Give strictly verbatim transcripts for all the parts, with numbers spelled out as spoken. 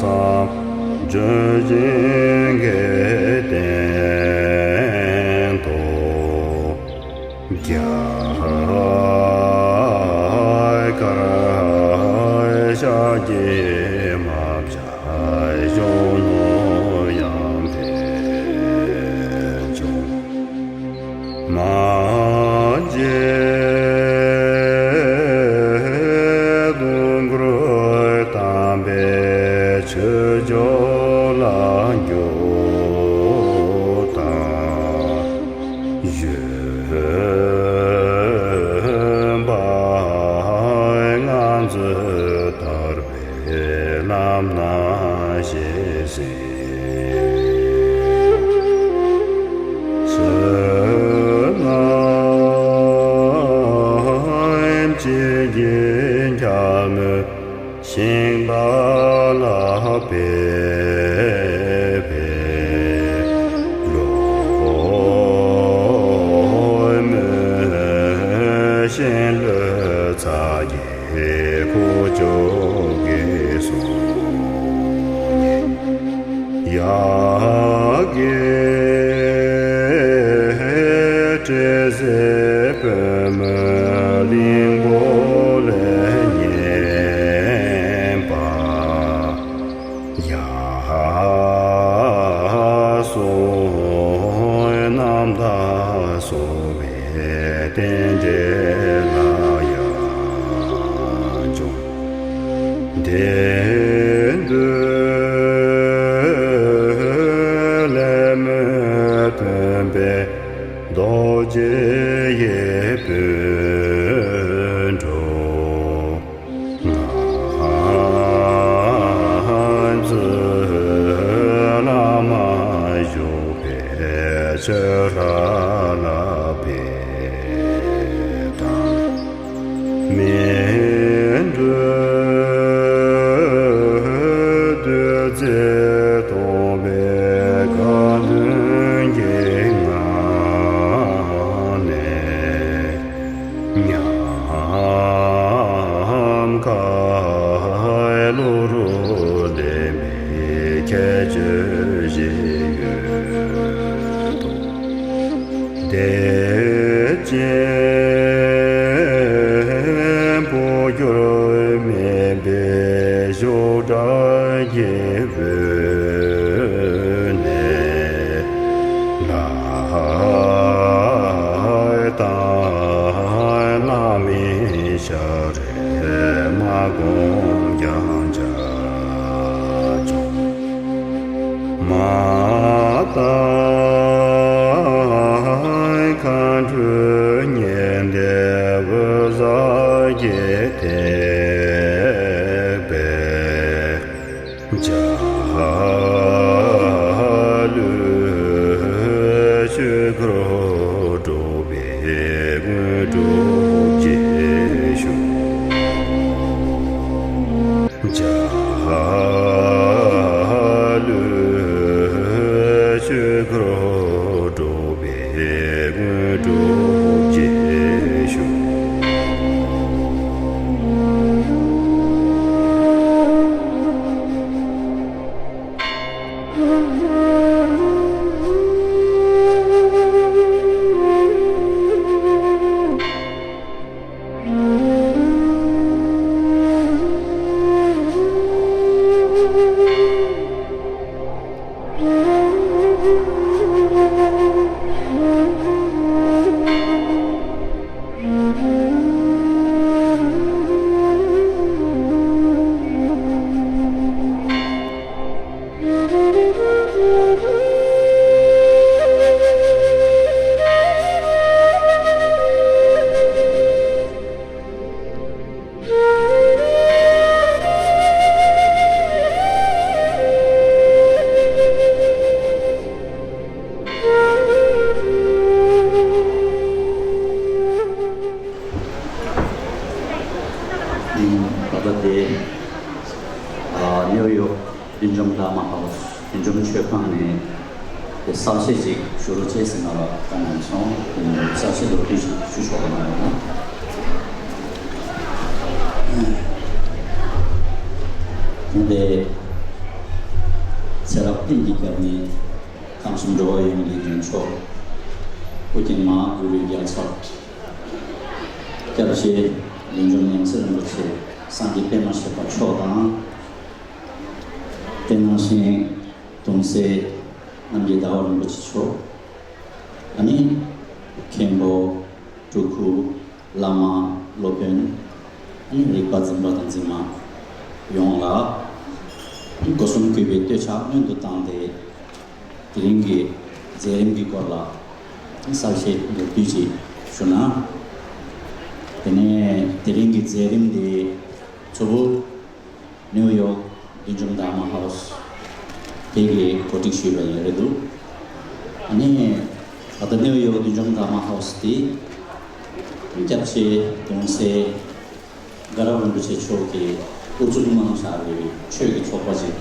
སངས་རྒྱས་ཀྱི་སྟེང་དུ། རྒྱ་གར་ཤཱཀྱའི་རྨ་བྱ་གཞོན་ནུ་ཡང་དེ་བྱུང་། མ་བྱས་དུས་འཁོར་དམ་པའི་ཆོས་སྤྱོད་ལ་འཇུག་དང་། གཞོན་པ་ང་ཚོས་དར་བའི་ལམ་སྣ་ཞེས་གཟིགས། བསོད་ནམས་ཀྱི་རྒྱལ་མོས་ཤིང་རྟ་ལ་ཕེབས་པའི་ལོ་མོས་ཤིང་ལོའི་ཚ་གྱང་ཁུ་བྱུག་གིས་གསུངས། ཡ་གི་སྤྲེལ་ཟེར་པོད་མོ་གླིང་བུ་ལས་རྙེད་པ། ཡ་སོ་རྣམ་དག་སོ་བའི་རྟེན་འབྲེལ་ལ་ཡང་འབྱུང་། དེ་དུས་ལས་མོས་སྟོན་པའི་རྡོ་རྗེ་ཡི་སྤུན་གྲོགས། ང་ཚོའི་བླ་མ་བཞུགས་པའི་ཆོས་ར་ལ་ཕེབས་དང་། མི་འགྲོ་བདུད་རྩི་གཏོར་བའི་དགའ་སྟོན་གྱི་ངང་ནས། ཉམས་དགའ་བློ་རུ་ལྡན་པའི་ཁྱད་ཆོས་ཤིག་ཡོད་དོ། བདེ་ཆེན་འཕོ་འགྱུར་མེད་པའི་ཤུགས་དྲག་གི་འོད་ནས། ལྷ་དང་ལྷ་མིན་ཤཱ་ར་མ་དགོངས་ཀྱང་ཆ་ཆུང་མ་དང་། མཁའ་འགྲོའི་སྙན་དེ་འོད་ཟེར་གྱིས་ཐེབས་པའི། འཇའ་ལུས་ཆོས་འཁོར་འགྲོ་བའི་དངོས་གྲུབ་རྗེས་ཤོག། འཇའ་ལུས་ཆོས་འཁོར་འགྲོ་བའི་དངོས་གྲུབ་རྗེས་ཤོག། ད་ལྟ་དེ་ཨ་ནིའུ་ཡོག་ལྷུན་འབྱམས་དྷརྨ་ཧའུ་སི་ལྷུན་འབྱམས་ཆོས་ཁང་ནས་དེ་གསར་བཤད་ཅིག་ཞུ་རོགས་བྱེད་ཟེར་ང་ལ་བཀའ་གནང་སོང་། དེ་ནས་གསར་བཤད་ལོ་རྒྱུས་ཤིག་ཞུ་ཆོག་པ་གནང་ཡོང་ན། དེ་ བསྟན་གྱི་རྒྱབ་ནས་ཁམས་གསུམ་འགྲོ་བ་ཡོངས་ཀྱི་རྒྱལ་མཆོག་ཨོ་རྒྱན་མ་ཧཱ་གུ་རུའི་རྒྱལ་ཚབ། སྐྱབས་རྗེ་བདུད་འཇོམས་ཉམས་སྲས་རིན་པོ་ཆེ་སངས་རྒྱས་པད་མ་བཞད་པ་མཆོག་དང་། དེ་ནང་བཞིན་གདུང་སྲས་རྣམ་རྒྱལ་ཟླ་བ་རིན་པོ་ཆེ་མཆོག་ཨ་ནི་མཁན་པོ་སྤྲུལ་སྐུ་བླ་མ་སློབ་དཔོན་ཨ་ནི་རིག་པ་འཛིན་པ་དང་འཛིན་མ་ཡོངས་ལ་སྒོ་གསུམ་གུས་པའི་བསྟོད་ཕྱག་སྔོན་དུ་བཏང་སྟེ། དེ་རིང་གི་མཛད་རིམ་གྱི་སྐོར་ལ་གསལ་བཤད་མདོར་བསྡུས་ཅིག་ཞུ་ན། དེ་ནས་དེ་རིང་གི་མཛད་རིམ་འདི་གཙོ་བོ་ནིའུ་ཡོག་བདུད་འཇོམས་དྷརྨ་ཧའུ་སི་དེ་གིས་གོ་སྒྲིག་ཞུས་པ་ཡིན་རེད་འདུག་ཨ་ནི་ད་ལྟ་ནིའུ་ཡོག་བདུད་འཇོམས་དྷརྨ་ཧའུ་སི་དེ་སྐྱབས་རྗེ་གདུང་སྲས་དགའ་རབ་རིན་པོ་ཆེ་མཆོག་གིས་དབུ་བཙུགས་གནང་བཞག་པའི་ཆོས་ཀྱི་ཚོགས་པ་ཅིག་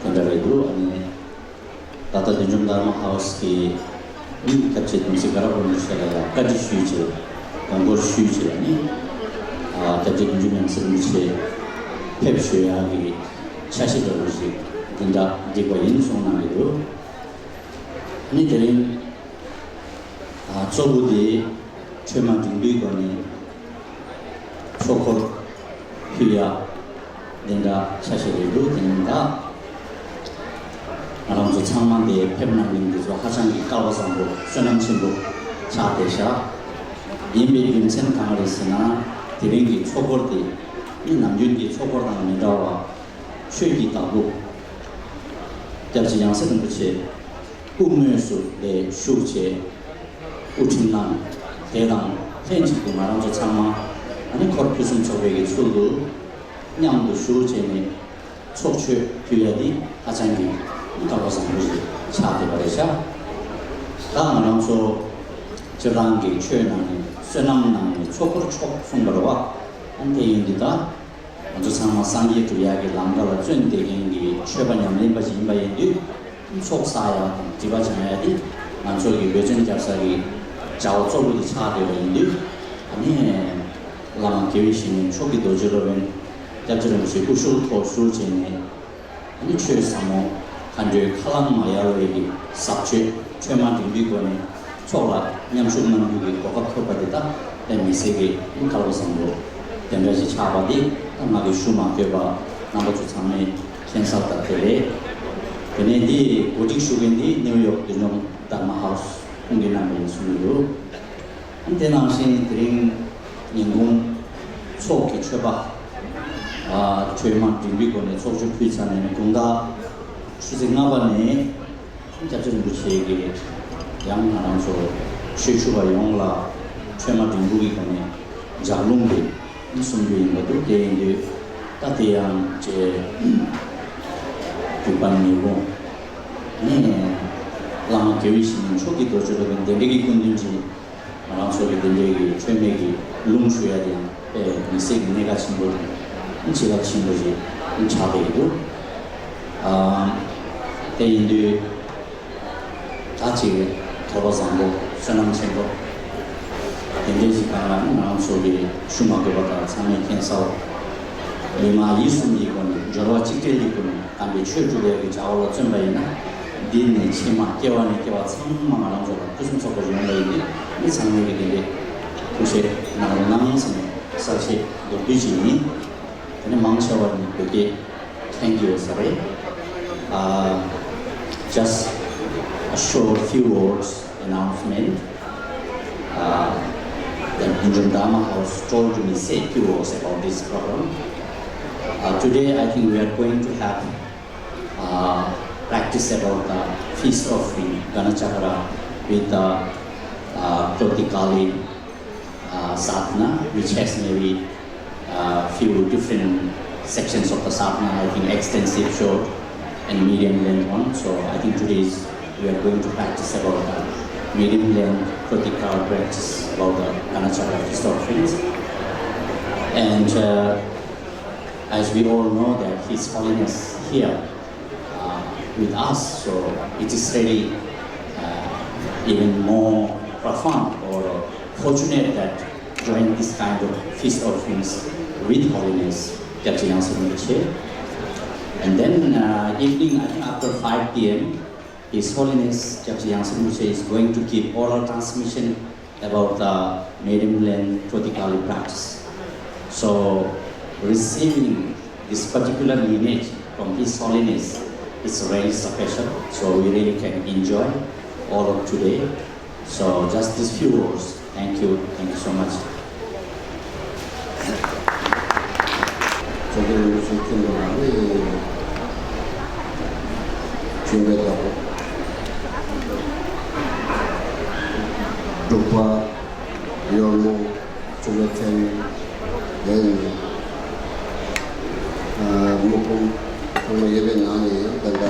དེ་འདྲ་རེད་འདུག་ཨ་ནི་ད་ལྟ་བདུད་འཇོམས་དྷརྨ་ཧའུ་སི་གིས་སྐྱབས་རྗེ་གདུང་སྲས་དགའ་རབ་རིན་པོ་ཆེ་ལ་ཡང་བཀའ་འདྲི་ཞུས་བྱས་དགོངས་སྐོར་ཞུས་བྱས་ཨ་ནི་སྐྱབས་རྗེ་བདུད་འཇོམས་ཉམས་སྲས་རིན་པོ་ཆེ་ཕེབས་ཞུ་ཡག་གི་འཆར་གཞི་འདྲ་བོ་ཞིག་འདི་འདྲ་བསྒྲིགས་པ་ཡིན་གསུངས་གནང་གི་འདུག་ཨ་ནི་དེ་རིང་གཙོ་བོ་དེ་ཆོས་མ་འབྲིང་པོའི་སྒོ་ནས་ཚོགས་འཁོར་ཕུལ་ཡག་འདི་འདྲ་ཆ་ཤས་རེད་འདུག་དེ་ཡིན་ད། ང་རང་ཚོ་ཚང་མ་འདིར་ཕེབས་གནང་མཁན་འདི་ཚོ་ཧ་ཅང་གི་སྐལ་བ་བཟང་པོ་བསོད་ནམས་ཆེན་པོ་ཆགས་བསྡད་ཤག་ཡིན་པའི་རྒྱུ་མཚན་གང་རེད་ཟེར་ན། དེ་རིང་གི་ཚོགས་འཁོར་འདི་ནི་ནམ་རྒྱུན་གྱི་ཚོགས་འཁོར་དང་མི་འདྲ་བར་ཆོས་ཀྱི་བདག་པོ་སྐྱབས་རྗེ་ཡང་སྲིད་རིན་པོ་ཆེ་སྐུ་དངོས་སུ་ལ་བཞུགས་བྱས་དབུ་ཁྲིད་གནང་། དེ་དང་ལྷན་ཅིག་ཏུ་ང་རང་ཚོ་ཚང་མ་ཨ་ནི་འཁོར་ཕུན་སུམ་ཚོགས་པའི་གི་ཚུལ་དུ་མཉམ་དུ་བཞུགས་བྱས་ནས་ཚོགས་མཆོད་ཕུལ་ཡ་འདི་ཧ་ཅང་གི་སྐལ་བ་བཟང་པོ་ཞིག་ཆགས་བསྡད་པ་རེད་ཤག་ད་ང་རང་ཚོ་སྤྱིར་བཏང་གི་ཆོས་ནང་ནས་བསོད་ནམས་ནང་ནས་ཚོགས་འཁོར་མཆོག་གསུངས་པ་རེད་བ། ཨ་ནི་དེ་ཡིན་དུས་ད། ང་ཚོ་ཚང་མ་སངས་རྒྱས་སྒྲུབ་ཡག་གི་ལམ་ཁ་ལ་བརྩོན་བསྡད་མཁན་གྱི་ཆོས་པ་ཉམས་ལེན་པ་ཞིག་ཡིན་པ་ཡིན་དུས། ཚོགས་བསགས་ཡག་དང་སྒྲིབ་པ་སྦྱང་ཡག་དེ་ང་ཚོ་གི་འོད་བརྩོན་རྒྱབ་ས་གི་བྱ་བ་གཙོ་བོ་དེ་ཆགས་བསྡད་པ་ཡིན་དུས། ཨ་ནི། བླ་མ་དགེ་བའི་བཤེས་གཉེན་མཆོག་གི་རྡོ་རྗེ་སློབ་དཔོན་སྐྱབས་རྗེ་རིན་པོ་ཆེ་སྐུ་ཞབས་ཐོག་ཞུགས་བྱས་ནས། ཨ་ནི་ཆོས་ཟབ་མོ་མཁའ་འགྲོའི་ཁ་ལག་མ་ཡལ་བའི་གི་ཟབ་ཆོས་ཆོས་མ་འབྲིང་པོའི་སྒོ་ནས་ཚོགས་ལ་མཉམ་ཞུགས་གནང་རྒྱུ་གི་གོ་སྐབས་ཐོབ་པ་དེ་དག་དཔེ་མི་སྲིད་ཀྱི་སྐལ་བ་བཟང་པོ་དེ་འདྲ་ཞིག་ཆགས་པ་འདི་ད་ང་གིས་ཞུ་མ་དགོས་པ་རྣམ་པ་ཚོ་ཚང་མས་མཁྱེན་གསལ་ལྟར་དེ་རེད། དེ་ནས་འདི་གོ་སྒྲིག་ཞུ་མཁན་འདི་ནིའུ་ཡོག་བདུད་འཇོམས་དྷརྨ་ཧའུ་སི་ཁོང་གིས་གནང་བ་ཡིན་གསུངས་ཀྱི་འདུག་དེ་ནང་བཞིན་དེ་རིང་ཉིན་གུང་ཚོགས་ཀྱི་མཆོད་པ། ཨ་ཆོས་མ་འབྲིང་པོའི་སྒོ་ནས་ཚོགས་མཆོད་ཕུལ་ཚར་ནས་དགོང་དག་ཆུ་ཚོད་ལྔ་པ་ནས་སྐྱབས་རྗེ་རིན་པོ་ཆེ་གིས་ཡང་ང་རང་ཚོ་ཆོས་ཞུ་བ་ཡོངས་ལ་ཆོས་མ་འབྲིང་པོ་གི་སྒོ་ནས་ལྗགས་ལུང་དེ་གསུང་རྒྱུ་ཡིན་པ་འདུག་དེ་ཡིན་དུས་ད་དེ་ཡང་རྗེ་འཇིགས་པ་ཉེར་དགུ་ནས་བླ་མ་དགེ་བའི་བཤེས་གཉེན་མཆོག་གི་རྡོ་རྗེ་སློབ་དཔོན་གདན་འདྲེན་གྱི་སྐུ་མདུན་གྱིས། ང་རང་ཚོ་གི་འདི་འདྲའི་གི་ཆོས་མེད་ཀྱི་ལུང་ཞུ་ཡ་དེ་ཡང་དཔེ་མི་སྲིད་ཀྱི་གནད་འགག་ཆེན་པོ་དང་བྱེད་ཐབས་ཆེན་པོ་ཞིག་ཆགས་བསྡད་ཀྱི་འདུག་ཨ་དེ་ཡིན་དུས་ད་ཅིག་ཐོས་པ་བཟང་པོ་བསོད་ནམས་ཆེན་པོ་དེ་འདྲའི་ཞིག་གང་ལ་ནི་ང་རང་ཚོ་གི་ཞུ་མ་དགོས་པ་དང་ཚང་མས་མཁྱེན་གསལ་ལུས་ངག་ཡིད་གསུམ་གྱི་སྒོ་ནས་སྦྱོར་བ་གཅིག་བྲལ་གྱི་སྒོ་ནས། དམ་པའི་ཆོས་སྒྲུབ་པའི་གི་བྱ་བ་ལ་བརྩོན་པ་ཡིན་ན། འདི་ནས་ཕྱི་མ་སྐྱེ་བ་ནས་སྐྱེ་བ་ཚང་མ་ང་རང་ཚོ་ལ་ཕུན་སུམ་ཚོགས་པ་ཡོང་བ་ཡིན་ཏེ། མི་ཚང་མས་ཀྱི་དེ་འདྲའི་ཐུགས་བཞེད་གནང་རོགས་གནང་ཟེར་ནས་གསལ་བཤད་མདོར་བསྡུས་ཅིག་ཡིན། དེ་ནས་མང་ཆེ་བ་ནི་བོད་སྐད་ཐོན་གྱི་ཡོད་ས་རེད། Uh, just a short few words announcement. Uh, the Dungeon Dharma House told me say few words about this program. Uh, today, I think we are going to have uh, practice about the feast offering Ganachakra with the uh, Koti Kali uh, sadhana, which has maybe a few different sections of the sadhana, I think extensive, short, and medium length one. So I think today is we are going to practice about the medium length critical practice about the Ganachakra feast offerings. And uh, as we all know that His Holiness here uh, with us, so it is really uh, even more profound or fortunate that join this kind of feast offerings with Holiness Gyaltsab Yangsen Rinpoche. And then uh, evening, I think after five P M, His Holiness Gyaltsab Yangsen Rinpoche is going to give oral transmission about the Meidum Leng Jyotikali practice. So, receiving this particular lineage from His Holiness is really special. So, we really can enjoy all of today. So, just these few words. Thank you. Thank you so much. བཅོམ་ལྡན་འདས་ཀྱི་མཁྱེན་པ་ལ་ནི། བཅོམ་པའི་བདག་པོ། འབྲུག་པ་གཡོག་མོ་བཅོམ་པའི་སྤྲིན་ལས་ནི། དམག་དཔུང་ཚང་མ་ཡོད་པའི་ནང་ནས་ད་ལྟ་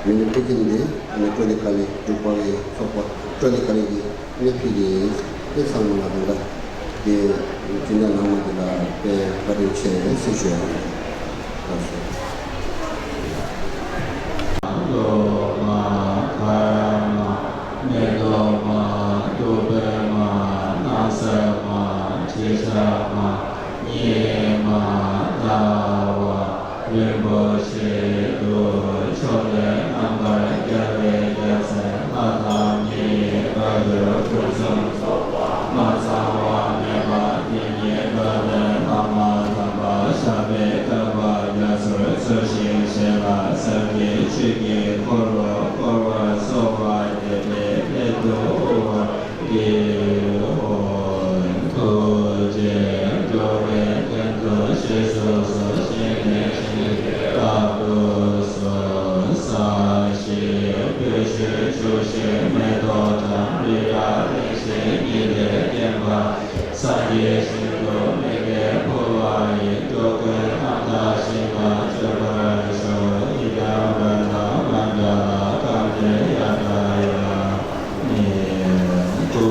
མི་ནི་ཕི་ཀིན་འདི་ནི་ཀྲོ་ལི་ཀ་ལི་འབྲུག་པ་གི་ཚོགས་པ་ཀྲོ་ལི་ཀ་ལི་གི། ནི་ཕི་གི་ནི་ཚང་མ་ལ་དང་འདྲ། དེ་སྤྱི་ཟླ་ནང་མ་དེ་ལ་དཔེ་བཀའ་དྲིན་ཆེ་ཟེར་ཞུ་ཡ་ཡིན། ལགས་སོ། ལོ་མ་ག་ཡ་མ་མེ་ཏོག་མ་བདུག་སྤོས་མ་སྣང་གསལ་མ་དྲི་ཆབ་མ་སྙེ་མ་ཟླ་བ། རིན་པོ་ཆེ་དུ་ཕྱོགས་ལས་རྣམ་པར་རྒྱལ་བའི་རྒྱལ་མཚན་ལྷ་དང་མིའི་བཀའ་འགྱུར་ཕུན་སུམ་ཚོགས་པ་མ་ཚང་བ་མེད་པ་དེ་ཉིད་བཀའ་བློན་བླ་མ་དམ་པ་བཤགས་པའི་བསྟན་པ་རྒྱ་མཚོར་འཚོ་ཞིང་གཞན་ལ་གསེར་གྱི་ཆོས་ཀྱི་འཁོར་ལོ་བསྐོར་བར་གསོལ་བ་འདེབས་པའི་སླད་དུ་དབུ་བར། ཐུགས་རྗེས་འགྲོ་བའི་དོན་དུ་ཞེས་སོ་སོར་བཤེས་གཉེན་ཆེན་པོའི་བཀའ་སྒོ་སོགས་བསགས་ཤིང་བོད་ཆོས་ཕྱོགས་བཞིར་མེ་ཏོག་དང་རི་རབ་གླིང་བཞི་ཉི་ཟླས་བརྒྱན་པ། སངས་རྒྱས་ཞིང་དུ་མི་འབྲལ་འཕོ་བ་ཡི། འགྲོ་ཀུན་རྣམ་དག་ཞིང་དུ་སྤྱོད་པར་ཤོག་ཡི་དམ་ར་ཎ་མཎྜལ་ཀཾ་ནེ་ཡ་ཐཱ་ཡ། ཉིད་སྐུ་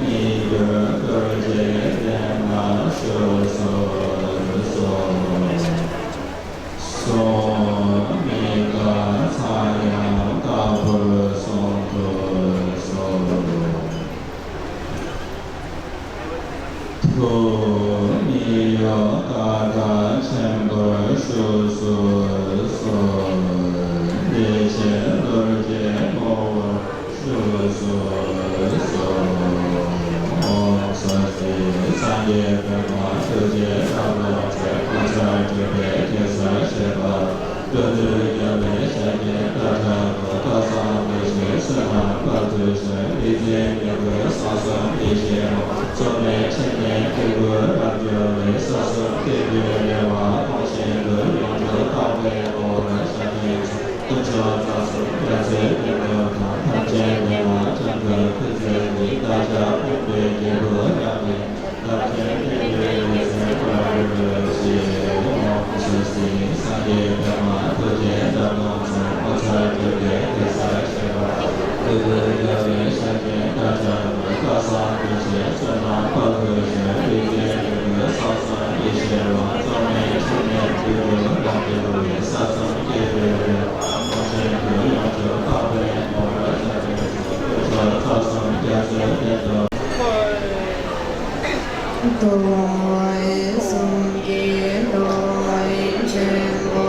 ཉིད་གྱུར་རྡོ་རྗེ་གདན་མ་བཞུགས་སོ། སོ་མི་རྟག་ཚངས་དབྱངས་ལྟ་བུར་སོང་དུ་གསོལ། ཐུགས་མི་གཡོ་ཀ་དག་ཆེན་པོར་བཞུགས་སུ་གསོལ། བདེ་ཆེན་རྡོ་རྗེ་ངོ་བོར་བཞུགས་སུ་གསོལ། ཨོཾ་སྭ་སྟི། སངས་རྒྱས་པདྨ་ཐུགས་རྗེའི་ཐབས་ལམ་རྩལ། ངོ་མཚར་སྤྲུལ་པའི་གེ་སར་ཞལ་ལྟ། བདུད་འདུལ་རྒྱལ་བའི་ཞལ་གྱི་བདག་ཅག་ཏུ། སྐལ་བཟང་བདེ་གཤེགས་བསོད་ནམས་དཔལ་དུ་ཞུམ། རིག་འཛིན་མྱུ་གུ་ས་གསུམ་ཡེ་ཤེས་ལྷུན་པོ། གཙོ་མོའི་ཕྲིན་ལས་སྐྱེ་དགུར་རབ་གྱུར་པའི། ས་གསུམ་སྐྱེ་དགུའི་བདེ་བ་དབང་བཞིན་དུ། ཡོངས་གྲུབ་རྟག་པའི་ངོ་བོར་ཞལ་གྱིས་བཞེས། དཀོན་མཆོག་རྩ་གསུམ་རྒྱ་མཚོའི་གཏིང་རྡོལ་དང་། ཐམས་ཅད་བདེ་བ་ཅན་དུ་སྐུ་མཛད་ཅིང་། བདག་ཅག་ཕུང་པོའི་སྐྱེ་དགུ་རབ་ཀྱི། རླབས་ཆེན་བསྟན་པའི་ཡོན་ཏན་སྤར་གྱུར་ཅིག་ཨོཾ་སྭ་སྟི། སངས་རྒྱས་པདྨ་ཐུགས་རྗེའི་འགྲམ་ན་ཚོགས། ངོ་མཚར་སྤྲུལ་པའི་གེ་སར་ཞལ་ལྟ། བདུད་འདུལ་རྒྱལ་བའི་ཞལ་གྱི་བདག་ཅག་ཏུ། སྐལ་བཟང་བདེ་གཤེགས་བསོད་ནམས་དཔལ་དུ་ཞུམ། རིག་འཛིན་མྱུ་གུ་ས་གསུམ་ཡེ་ཤེས་ལྷུན་པོ། གཙོ་མོའི་ཕྲིན་ལས་སྐྱེ་དགུར་རབ་གྱུར་པའི། ས་གསུམ་སྐྱེ་དགུའི་བདེ་བ་དབང་བཞིན་དུ། ཡོངས་གྲུབ་རྟག་པའི་ངོ་བོར་ཞལ་གྱིས་བཞེས། དཀོན་མཆོག་རྩ་གསུམ་རྒྱ་མཚོའི་གཏིང་རྡོལ། དོ་ཧྥང་གསུམ་གྱི་དོ་ཧྥང་ཆེན་པོ།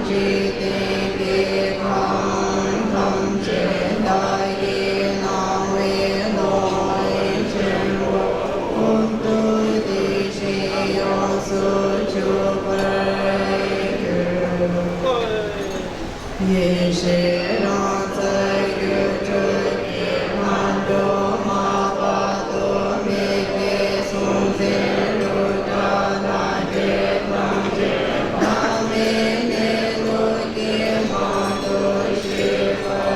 འཇིག་རྟེན་གྱི་ཁམས་ཐམས་ཅད་བདག་གིས་སྣང་བའི་དོ་ཧྥང་ཆེན་པོ། ཀུན་ཏུ་བདེ་ཞིང་ཡོངས་སུ་གྱུར་པར་གྱུར། ཡེ་ཤེས་རང་རྩལ་སྒྱུ་འཕྲུལ་གྱི། མཁའ་འགྲོ་མ་པ་ཏོ་མེ་ཏྲིག་སྲོང་བཙན་རུ་དྲ་ལྷ་འདྲེ་ཐམས་ཅད་བག་མེད་གནས་ལུགས་ཀྱི་ངང་དུ་གཤེགས་པར།